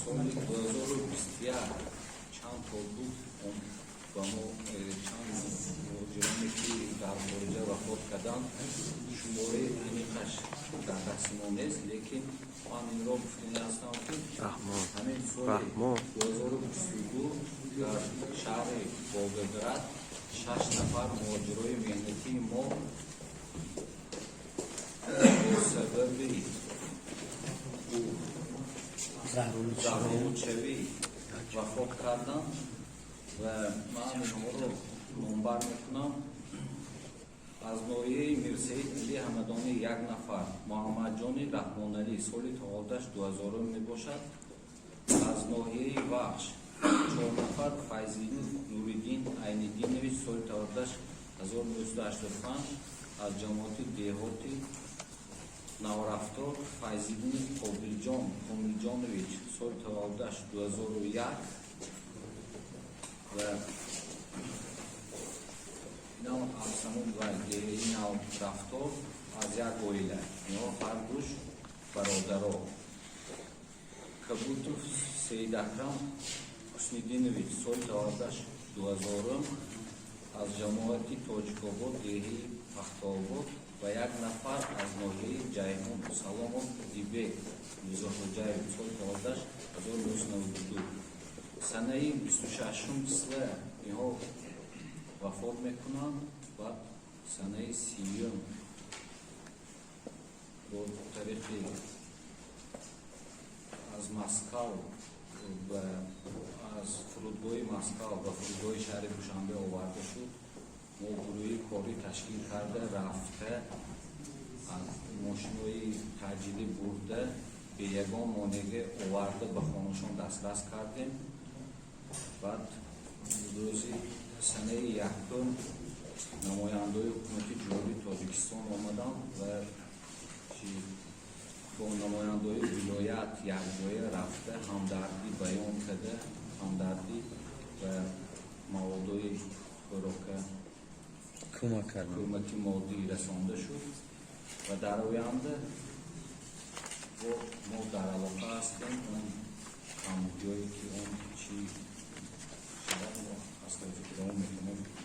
Соли 2021 чанд то буд, ба мо чанд муҳоҷироне, ки дар хориҷа вафот карданд, шумораи аниқаш дар дасти мо нест, лекин ман инро гуфтанӣ ҳастам, ки ҳамин соли 2022 дар шаҳри Волгоград шаш нафар муҳоҷирои меҳнатии мо бо сабаби заҳролудшавӣ вафот карданд ва ман инҳоро номбар мекунам. Аз ноҳияи Мирсаид Али Ҳамадонӣ як нафар, Муҳаммадҷони Раҳмоналӣ, соли таваллудаш 2000 мебошад. Аз ноҳияи Вахш чор нафар: Файзиддин Нуриддин Айниддинович, соли таваллудаш 1985, аз ҷамоати деҳоти Наврафтор, Файзиддини Қобилҷон Комилҷонович, соли таваллудаш 2001 ва инам аз ҳамон ва деҳаи Наврафтор, аз як оила, инҳо ҳардуш бародаро. Кабутов Сеидакрам Ҳусниддинович, соли таваллудаш 2000, аз ҷамоати Тоҷикобод, деҳаи Пахтаобод ва як нафар аз ноҳияи Ҷайҳун, Саломов Дибек Мирзоҳоҷаев, соли таваллудаш 1992. Санаи 26 числа инҳо вафот мекунанд. Баъд санаи 30-юм бо тариқи аз Москав ба аз фурудгоҳи Москав ба фурудгоҳи шаҳри Душанбе оварда шуд. Мо гурӯҳи корӣ ташкил карда рафта, аз мошинои таъҷилӣ бурда, бе ягон монеа оварда, ба хонашон дастрас кардем. Баъд рӯзи санаи 1-ум намояндаҳои ҳукумати Ҷумҳурии Тоҷикистон омаданд ва бо намояндаҳои вилоят якҷоя рафта, ҳамдардӣ баён карда, ҳамдардӣ ва маводои хӯрока кӯмак карданд. Кӯмаки моддӣ расонда шуд ва дар оянда мо дар алоқа ҳастем. Он камбудиҳое, ки он чӣ шавад, мо аз тарафи худамон метавонем.